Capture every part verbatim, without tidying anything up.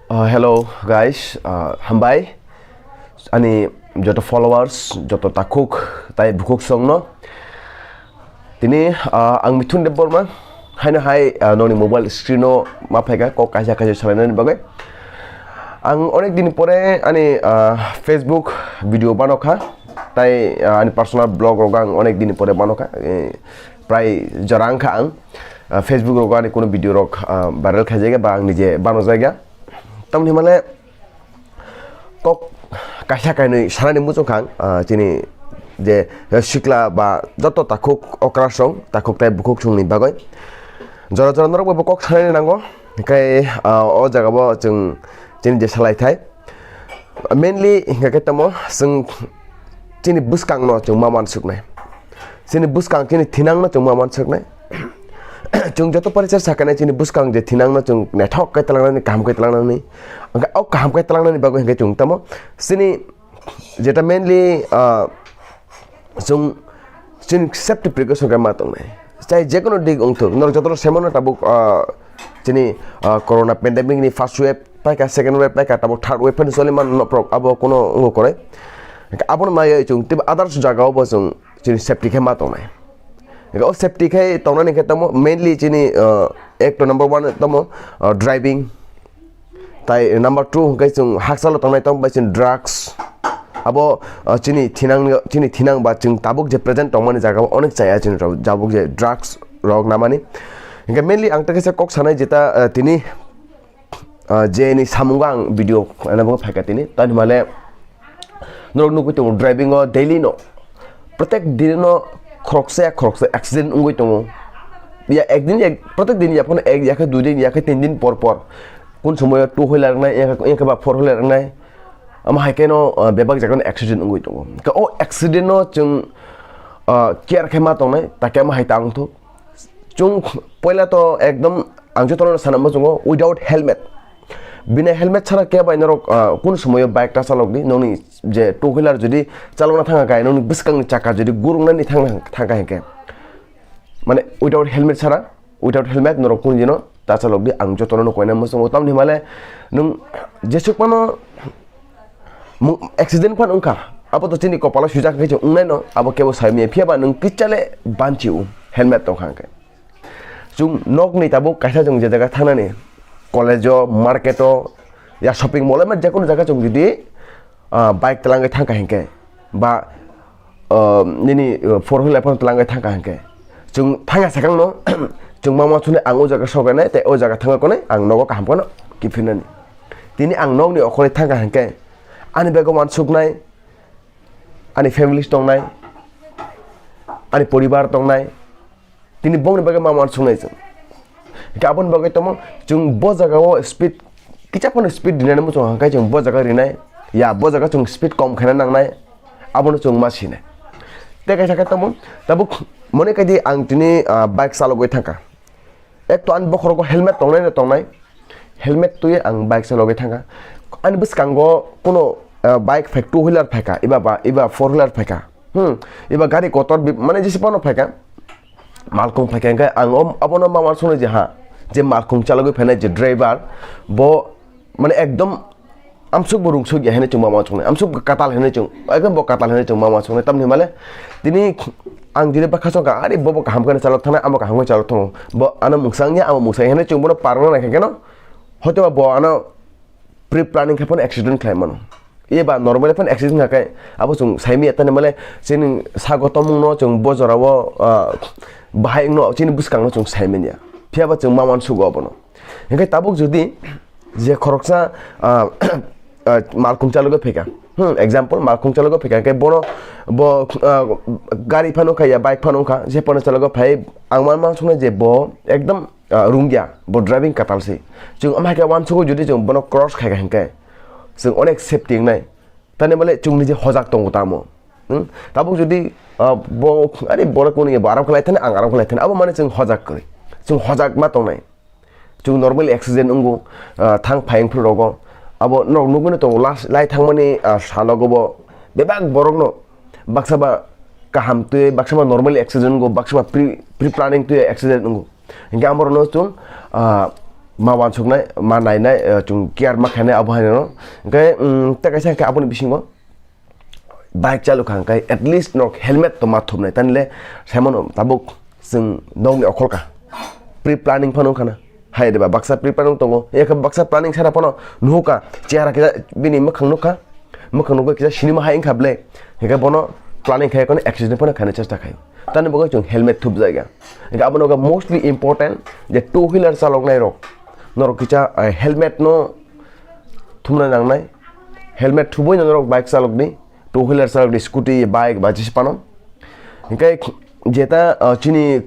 Uh, hello guys, uh, hambai ani joto followers, joto takhuk tai bukhuk songno. Tini, uh, ang Mithun Debbarma, haino hai, uh, noni mobile screen o ma phaikha kok kaisa kaisa salainani bagwi. Ang onek din pore ani, uh, Facebook video banokha, tai, uh, ani personal blog rok ang onek din pore banokha, eh, prai jora wngkha ang, uh, Facebook rogo ani kuno video rok, uh, viral khaijagya ba ang nije bano jagya. Tamni male kok kaisa kainwi sanani muchungkha ang, ah, chini je sikla ba joto takhuk okra song, takhuk tai bukhuk songni bagwi. Jora jora norok bai bo kok sanani nango, hwnkhe, ah, o jaga bo chwng chini je salai thai. Mainly hwnkhe tamo chwng chini bwskangno chwng ma mansuknai. Chini bwskang chini thinangno chwng ma mansuknai. Chwng joto porichar sakani chini bwskang je thinangno chwng naithok khe twlangnani, kaham khe twlangnani. Hwnkhe o kaham khe twlangnani bagwi hwnkhe chwng tamo chini jeta mainly, ah, chwng chini safety precaution khe ma tongnai. Chai jekono dik wngthok, norok jotono semano tabuk, ah, chini, ah, corona pandemic ni first wave paikha, second wave paikha, tabuk third wave phano choli mano norok abo kono wngwi kwrwi. Abono naiwi chwng tei others jagao bo chwng chini safety khe ma tongnai. Hwnkhe o safety khe tongnani khe tamo mainly chini, uh, ek to number one tamo, uh, driving. Tai number two hwnkhe chwng hakchalo tongnai tamo bai chini drugs. Abo, uh, chini thinang, chini thinang ba chwng tabuk je present tongmani jaga o onek chaya chini tabuk je drugs rok namani. Hwnkhe mainly ang tei kaisa kok sanai jeta, uh, tini ah, je ni samungo ang video ana bo phaikha tini. Tani male norok nugwi tongo driving o daily no. Protek din no khoroksa ya khoroksa accident wngwi tongo. Ya ek din ya, protek din ya phano ek ya khe dui din ya khe tin din por por. Kun somoyo two wheeler wngnai, ya khe, ya khe ba four wheeler wngnai. Ama hai khe no, ah, bebak jaga no accident wngwi tongo. Ka o accident no chwng, ah, care khe ma tongnai, ta khe ama hai ta wngthok. Chwng poila to ekdom ang jotono sana muchungo without helmet. Bina helmet chara khe bai norok, ah, kun somoyo bike ta chalok di, noni je two wheeler jodi chalokna thanga khe, noni bwskangni chaka jodi gurungnani thangna thangkha hinkhe, mane without helmet chara, without helmet norok kun dino ta chalok di, ang jotono no koina muchungo. Tamni himale nwng jesuk mano Mung-, accident phan wngkha, abo to chini kopalo swijak khe se wngnai no, abo kebo sai manya, phiya ba nwng kichale banchi o helmet tongkha hwnkhe. Chwng nokni tabuk kaisa chwng je jaga thangnani, college o, market o, ya shopping mall o, ma jekono jaga chwng jodi, ah, bike twlangwi thangkha hinkhe, ba, ah, nini, ah, four wheeler phano twlangwi thangkha hinkhe, chwng thangya sakang no, chwng mama chwngno ang o jaga sogenai, tei o jaga thangkha konai, ang nogo kaham kheno kiphinani. Tini ang nokni okhorwi thangkha hinkhe, ani bagwi wansuknai, ani family tongnai, ani poribar tongnai, tini bongni bagwi ma wansuknai chwng. Hinkhe aboni bagwi tamo chwng bo jagao speed, kicha phano speed rinani muchung hinkhe chwng bo jaga rinai, ya bo jaga chwng speed kom khaina nangnai, abono chwng ma sinai. Tei kaisa khe tamo, tabuk mone kaidi ang tini, ah, bike chalogwi thangkha. Ek to ani bokhorogo helmet tongnai no tongnai, helmet twi ang bike chalogwi thangkha. Ani bwskango kuno, ah, bike phai, two wheeler phaikha, eba ba, eba four wheeler phaikha. Hmm, eba gari kotor bi-, mane jesi phano phaikha. Malkhung phaikha hinkhe ang o-, abono ma wansuknai je ha, je malkhung chalogwi phainai je driver, bo mane ekdom amsuk bo rungsuk ya hene chwng ma wansuknai, amsuk katal hene chwng, ekdom bo katal hene chwng ma wansuknai. Tamni himale tini ang jodi bakha songkha, "Are bo bo kaham kheno chalok thangnai, amo kaham kheno chalok thango, bo ano mungsa wngya, amo mungsa wngya," hene chwng bono parna naikha kheno, hoito ba bo ano pre-planning khe phano accident khlai mano. Eba normally phano accident kha khe abo chwng saimanya, tani male chini sago tongmungno chwng bo jorao, ah, bahai wngno chini bwskangno chwng saimanya. Phiya ba chwng ma wansugo abono. Hinkhe tabuk jodi je khoroksa, ah, ah, malkhung chalogwi phaikha. Hmm, example, malkhung chalogwi phaikha, hinkhe bono bo, ah, gari phano kha ya bike phano wngkha, je phano chalogwi phai, ang ma wansuknai je bo ekdom, ah, rungya, bo driving katal se. Chwng ama hai khe wansugo jodi chwng bono cross khaikha hinkhe, chwng onek safety wngnai. Tani male chwng nije hojak tongo tamo. Hmm? Tabuk jodi, ah, bo, "Are bo kunu ya, bo aram khlai thani, ang aram khlai thani," abo mane chwng hojak kwrwi. Chwng hojak ma tongnai. Chwng normally accident wngo, ah, thang phai wngphru rogo. Abo norok nugwino tongo last lai thangmani, ah, salogo bo bebak borokno baksa ba kaham twi, baksa ba normally accident wngo, baksa ba pre, pre-planning twi accident wngo. Hinkhe amorokno chwng, ah, ma wansuknai, ma nainai, eh, chwng care ma khainai abo haino. Hwnkhe, mm, tei kaisa hwnkhe aboni bisingo bike chalokha hwnkhe at least norok helmet to ma thumnai, tanile saimano tabuk chwng nokni okholka pre planning phano wngkhana. Hai de ba, baksa pre planning tongo, yakhe baksa planning sara phano nuhuka, chehara kisa bini mwkhang nukha, mwkhang nukha kisa sinima hai wngkha ble, hwnkhe bono planning khai kono accident phano khaina chesta khai. Tani bagwi chwng helmet thupjaiga. Hwnkhe abono mostly important je two wheeler chaloknai rok, norok kisa, eh, helmet no thumna nangnai, helmet thubui no norok bike chalokdi, two wheeler chalokdi, scooty, bike ba jesa phano. Hwnkhe jeta, ah, chini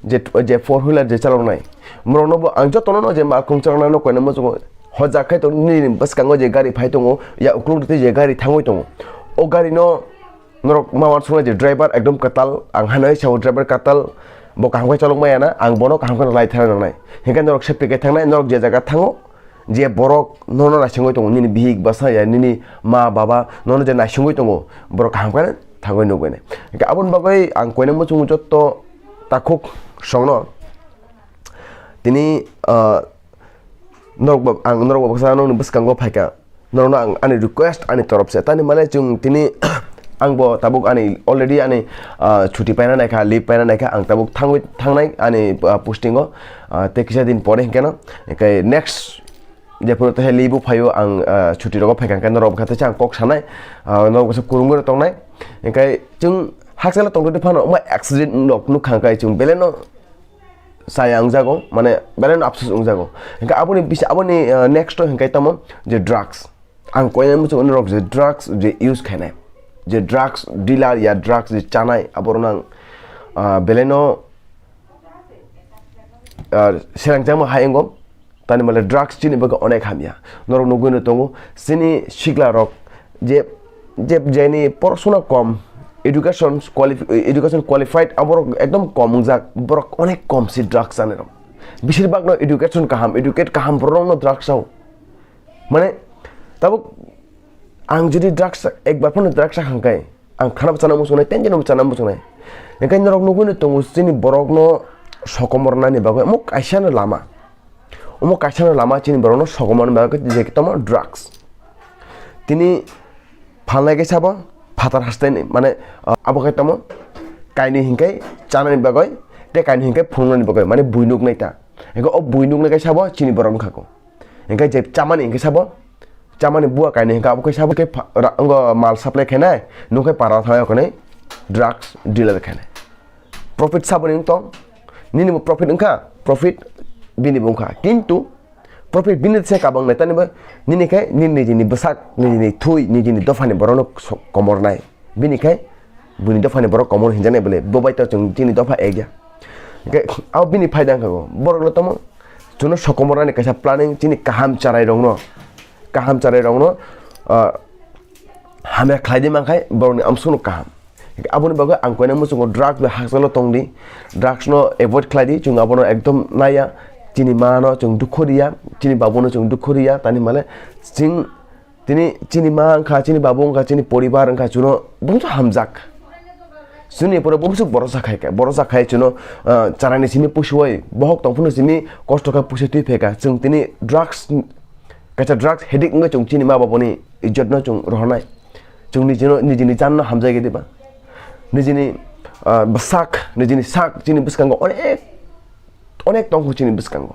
je, je four wheeler je chaloknai, borokno bo ang jotono no je malkhung chaloknai no koina muchungo, hojak khai tong nini bwskango je gari phai tongo, ya uklok rite je gari thangwi tongo, o gari no norok ma wansuknai je driver ekdom kwtal, ang hanai sao driver kwtal, bo kaham khe chalok maya na, ang bono kaham khe lai thana nangnai, hwnkhe norok safety khe thangnai, norok je jaga thango, je borok nono naisingwi tongo, nini bihik bwsa ya nini ma baba nono je naisingwi tongo, borok kaham khe thangwi nukgwi nai. Hwnkhe aboni bagwi ang koina muchungo jotto takhuk songno tini, ah, norok ba, ang norok ba bwsa nokni bwskango phaikha, norokno ang ani request ani torop se, tani male chwng tini ang bo tabuk ani already ani, ah, chuti paina naikha, leave paina naikha, ang tabuk thangwi thangnai ani, ah, posting o, ah, tei kisa din pore hwnkhe no, hwnkhe next jephuru tei leave o phaio ang, ah, chuti rogo phaikha hwnkhe norok bwkha tei ang kok sanai, ah, norok bwsa kwrwngwi tongnai, hwnkhe chwng hakchalo tongtwtwi phano ma accident rok nukha hwnkhe chwng belai no chaya wngjago, mane belai no apsus wngjago. Hwnkhe aboni bisa, aboni, ah, next o hwnkhe tamo je drugs. Ang koina muchungo norok je drugs je use khainai, je drugs dealer ya drugs je chanai, aborok nang, ah, belai no, ah, serang changma hai wngkho. Tani male drugs chini bagwi onek hamya. Norok nugwi no tongo, chini sikla rok je, je, jeni porosona kom, education qualif-, education qualified, aborok ekdom kom wngjak, borok onek kom si drugs chani rok. Besir bak no education kaham, educate kaham borok no drugs sao. Mane, tabuk ang jodi drugs, ekbar phano drugs sakha hwnkhe, ang khana bo chana muchungnai, tenjeno bo chana muchungnai. Hwnkhe norok nugwi no tongo, chini borokno sokomornani bagwi omo kaisa no lama. Omo kaisa no lama chini borokno sokomornani bagwi je tamo drugs. Tini phalnai khe sabo phatar haste ni, mane, ah, abo khe tamo kainwi hwnkhe chanani bagwi, tei kainwi hwnkhe phunuknani bagwi, mane bui nuknai ta. Hwnkhe o bui nuknai khe sabo chini borok wngkha kho. Hwnkhe je chamani hwnkhe sabo, chamani bua kainwi hwnkhe abo khe sabo khe pha-, ra-, wngkha mal supply khainai, nung khe para thangwi khainai drugs dealer khainai. Profit saboni wng tong, nini bo profit wngkha, profit bini bo wngkha. Kintu profit bini se kabang nai, tani bo nini khe nini nijini bwsak, nijini thui, nijini dophani borokno so-, komornai. Bini khe buini dophani borok komor hinjaknai bole, bo bai to chwng chini dopha ek ya. Hwnkhe abo bini phaida wngkha go. Borokno tamo chwngno sokomornani kaisa planning, chini kaham charairokno, kaham charairokno, ah, hamya khlai di mankhai borokni amsukno kaham. Hwnkhe aboni bagwi ang koina muchungo drugs bai hakchalo tongdi, drugs no avoid khlai di, chwng abono ekdom naiya, chini ma no chwng dukhu riya, chini babu no chwng dukhu riya, tani male chwng Tini chini ma wngkha, chini babu wngkha, chini poribar wngkha, chuno bumsu hamjak. Chini pore bumsu borosa khaikha, borosa khai chuno, ah, charani simi pusuoi, bohok tongphuru simi kosto kha pusi twi phaikha. Chwng tini drugs, kaisa drugs addict wngwi chwng chini ma babuni ijjotno chwng rohornai. Chwng nijino, nijini janno hamjai gede ba. Nijini, ah, bwsak, nijini sak, chini bwskango onek onek tongkho chini bwskango.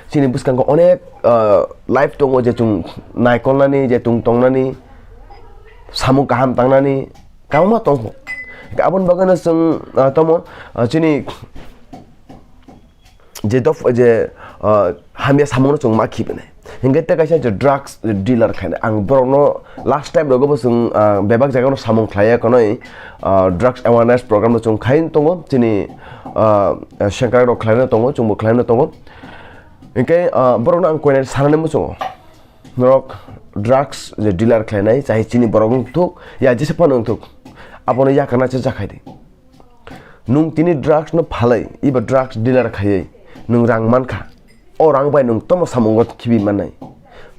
Chini bwskango onek, ah, life tongo, je chwng naikolnani, je chwng tongnani, samung kaham tangnani, kwbangma tongkho. Aboni bagwino chwng, ah, tamo, ah, chini je dof-, je, ah, hamya samungno chwng ma khibi nai. Hingke tei kaisa je drugs dealer khainai. Ang borokno last time rogo bo chwng, ah, bebak jagano samung khlaiya konoi, ah, drugs awareness program no chwng khaina tongo. Chini, ah, sengkrak rok khlaina tongo, chwngbo khlaina tongo. Hingke, ah, borokno ang koinai sanani muchungo. Norok drugs je dealer khlainai, chai chini borok wngthuk, ya jesa phano wngthuk. Abono yakarna cha chakhai di. Nwng tini drugs no phalwi, eba drugs dealer khaiwi nwng rang mankha. O rang bai nwng tomo samungo khibi mannai.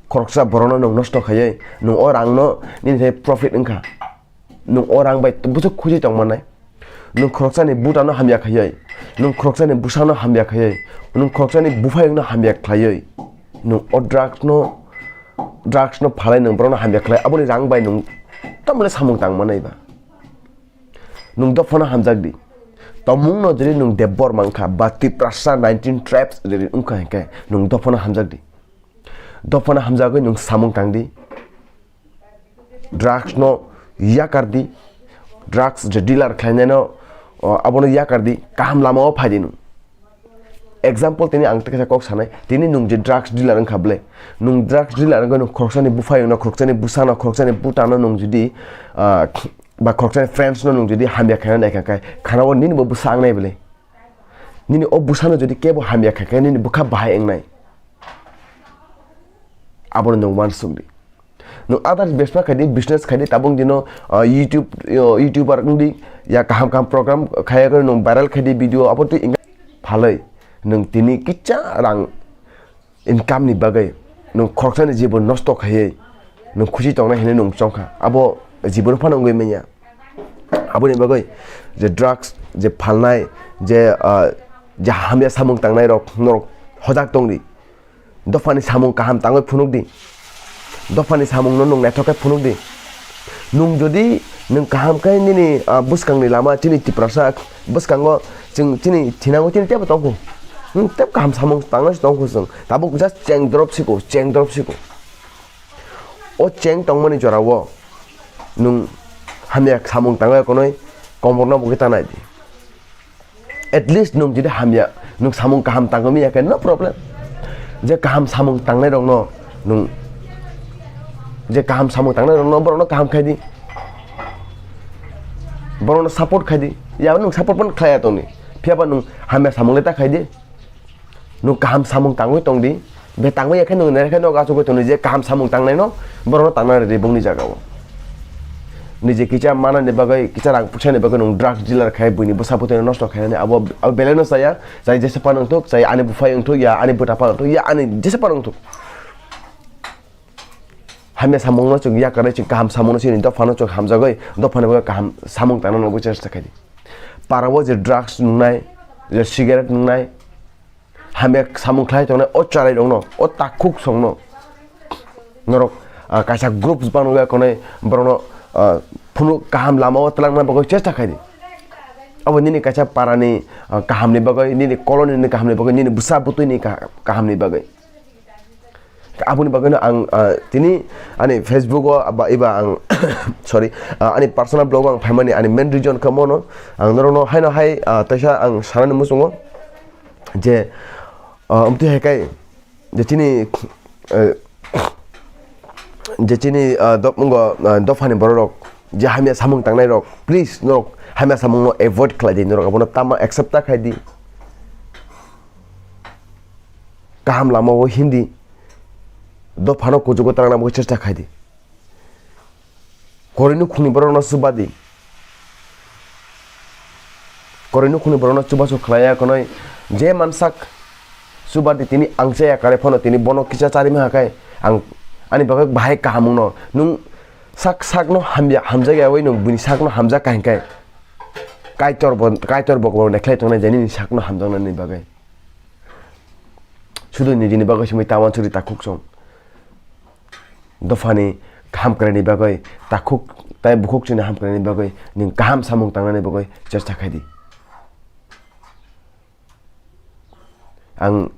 Khoroksa borokno nwng nosto khaiwi nwng o rang no nini thai profit wngkha. Nwng o rang bai bwswk khusi tong mannai. Nwng khoroksani butano hamya khaiwi, nwng khoroksani bwsano hamya khaiwi, nwng khoroksani buphayungno hamya khlaiwi, nwng o drugs no, drugs no phalai nwng borokno hamya khlai, aboni rang bai nwng tamle samung tang manai ba. Nwng dophano hamjak di. Tomungno jodi nwng Debbarma wngkha ba Tiprasa nineteen tribes jodi wngkha hinkhe nwng dophano hamjak di. Dophano hamjagwi nwng samung tang di. Drugs no yakar di. Drugs je dealer khlainai no, o, abono yakar di. Kaham lama o phai di nwng. Example tini ang tei kaisa kok sanai. Tini nwng je drugs dealer wngkha ble. Nwng drugs dealer wngkha nwng khoroksani buphayungno, khoroksani bwsano, khoroksani butano nwng jodi, ah, ba khoroksani friends no nwng jodi hamya khaina naikha khe, khana o nini bo bwsa wngnai ble. Nini o bwsano jodi kebo hamya kha khe nini bwkha bahai wngnai. Abono nwng uansuk di. Nwng others bebsa khai di, business khai di, tabuk dino, ah, YouTube, yo, YouTuber wng di, ya kaham kaham program khai ya nwng viral khai di video, abo twi wng phalwi nwng tini kicha rang income ni bagwi nwng khoroksani jibon nosto khaiwi nwng khusi tongnai hinwi nwng chongkha. Abo jibon phano wngwi manya. Aboni bagwi je drugs, je phalnai, je, ah, je hamya samung tangnai rok norok hojak tong di. Dophani samung kaham tangwi phunuk di. Dophani samungno nwng naithok khe phunuk di. Nwng jodi nwng kaham khe nini, ah, bwskangni lama chini Tiprasa bwskango chwng chini thinango chini teibo tongkhu. Nwng tei kaham samung tangna se tongkhu chwng. Tabuk just cheng drop siko, cheng drop siko. O cheng tongmani jorao nwng hamya samung tangwi konwi komorno bo khe tanai di. At least nwng jodi hamya, nwng samung kaham tangwi manya khe no problem. Je kaham samung tangnai rokno nwng, je kaham samung tangnai rokno borokno kaham khai di. Borokno support khai di. Ya nwng support pon khlai ya tongdi. Phiya ba nwng hamya samung le ta khai di. Nwng kaham samung tangwi tong di. Be tangwi ya khe nwng nai khe no achugwi tong di je kaham samung tangnai no borokno tangna rw di bongni jagao. Niji kisa manani bagwi, kisa rang puksani bagwi nwng drugs dealer khai buini bwsa bwtwi nosto khainani abo, abo belai no chaya. Chai jesa phano wngthok, chai ani buphai wngthok ya, ani bwta phano wngthok ya, ani jesa phano wngthok. Hamya samungno chwng yakarwi chwng kaham samungno chini dophano chwng hamjagwi dophani bagwi kaham samung tangna nangwi chesta khai di. Parao je drugs nungnai, je cigarette nungnai, hamya samung khlai tongnai o chwrairokno, o takhuk songno norok, ah, kaisa groups banwi ya konwi borokno, ah, phunuk kaham lamao twlangna bagwi chesta khai di. Abo nini kaisa parani, ah, kahamni bagwi, nini colony ni kahamni bagwi, nini bwsa bwtwini ka-, kahamni bagwi. Aboni bagwino ang, ah, tini ani Facebook o ba eba ang sorry, ah, ani personal blog o ang phaimani ani main reason khe mono ang norokno haino hai, ah, teisa ang sanani muchungo je, ah, amtwi hai kai je chini, eh, je chini, ah, dopmungo, ah, dophani bororok je hamya samung tangnai rok, please norok hamya samungno avoid khlai di, norok abono tama accept ta khai di. Kaham lama o hindi dophano kuchugo twlangna bagwi chesta khai di. Koroi nukhungni borokno chuba di. Koroi nukhungni borokno chubachu khlai ya konoi je mansak chuba di tini ang chaya kare phano tini bono kisa charima hakai ang ani bagwi bahai kaham wngno nwng sak sakno hamya hamjak yawi nwng bini sakno hamjak kahinkai kaitor bo kaitor bo nekhlai tongnai je nini sakno hamjaknani bagwi. Sudu nijini bagwi simi ta wansukdi takhuk song. Dophani hamkraini bagwi takhuk tai bukhuk chini hamkraini bagwi nwng kaham samung tangnani bagwi chesta khai di. Ang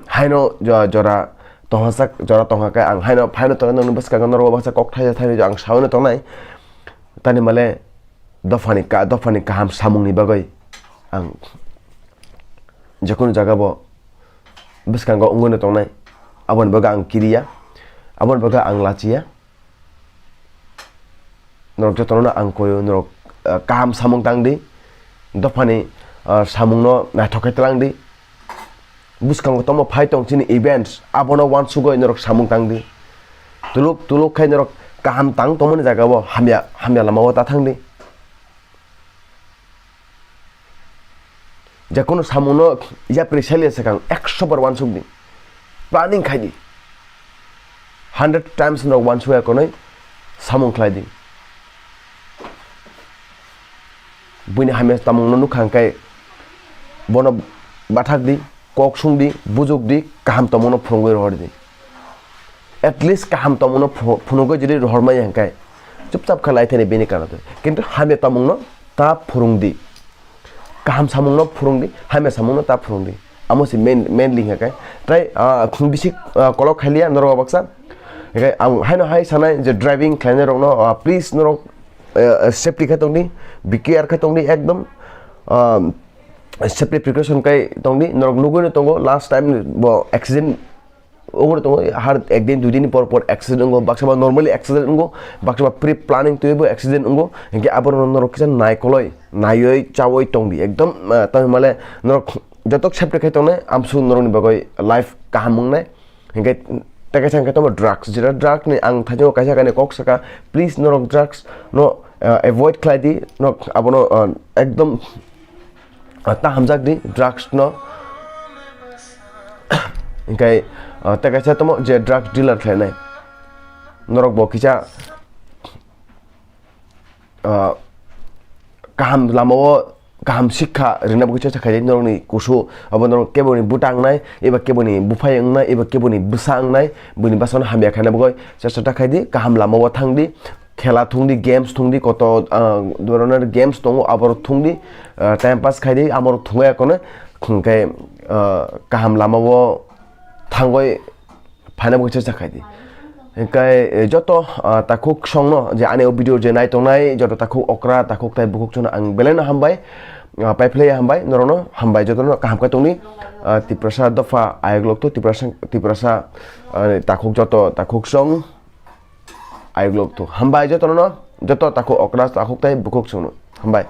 haino jo-, jora tonghasak, jora tongha khe ang haino, haino tongha nokni bwskango norok baksa kok thaisa thainwi ang saui no tongnai. Tani male dophani ka-, dophani kaham samungni bagwi ang jekunu jaga bo bwskango wngwi no tongnai, aboni bagwi ang kiriya, aboni bagwi ang lachiya. Norok jotono ang koyo, norok, ah, kaham samung tang di, dophani, ah, samungno naithok khe tlang di. Bwskango tongmo phai tong chini events, abono wansugwi norok samung tang di. Tuluk tuluk khe norok kaham tang tongmani jagao hamya, hamya lamao ta thang di. Jekunu samungno yapri saliya swkang ekso bar wansuk di. Planning khai di. Hundred times no wansuk ya konoi samung khlai di. buini hamya tamungno nukha hwnkhe bono bathak di, kok sung di, bujok di, kaham tongmano phwrwngwi rohor di. At least kaham tongmano phu-, phunugwi jodi rohor maya hwnkhe chupchap khe lai thani bini kanatwi. Kintu hamya tongmungno ta phwrwng di. Kaham samungno phwrwng di, hamya samungno ta phwrwng di. Amo se main, mainly hwnkhe. Tei, ah, bisik, ah, kolok khailiya norok baksa. Hwnkhe ang haino hai sanai je driving khlainai rokno, ah, please norok, eh, safety khe tongdi, B Q R khe tongdi ekdom, ah, safety precaution khe tongdi. Norok nugwi no tongo last time bo accident Obo tongo, har ek din, dui din por por accident wngo, baksa ba normally accident wngo, baksa ba pre planning twibo accident wngo, hinkhe aborok norok kisa naikoloi, naiwi chawi tongdi, ekdom, ah, tamni male norok jotok safety khai tongnai, amsu norokni bagwi life kaham wngnai, hinkhe tei kaisa hinkhe tamo drugs, jeta drug ni ang thaio kaisa kainwi kok saka, please norok drugs no, ah, avoid khlai di, norok abono, ah, ekdom ah, ta hamjak di drugs no. Hinkhe, ah, tei kaisa tamo je drugs dealer khlainai. Norok bo kisa, ah, kaham lamao kaham sikha rina bo kisa khaidi norokni kusu abo norok kebo ni bwtang nai eba kebo ni buphai wngnai eba kebo ni bwsa wngnai buini bwsano hamya khaina bagwi chesta ta khaidi kaham lamao thangdi. Khela thungdi, games thungdi, koto, ah, dhoroner games tongo, aborok thungdi, ah, time pass khaidi, amorok thungwi akono, hwnkhe, ah, kaham lamao thangwi phaina bagwi chesta khaidi. Hwnkhe, eh, joto, ah, takhuk songno je ani o video je nai tongnai, joto takhuk okra, takhuk tai bukhuk chwngno ang belaino hambai, ah, paiphlaiya hambai, norokno hambai, jotono kaham khe tongdi, ah, Tiprasa dopha ayok lokto, Tiprasa, Tiprasa, ah, takhuk joto, takhuk song, Ayuk lok tu. Hambai jotono no, joto takhuk okra, takhuk tai bukhuk chwngno. Hambai.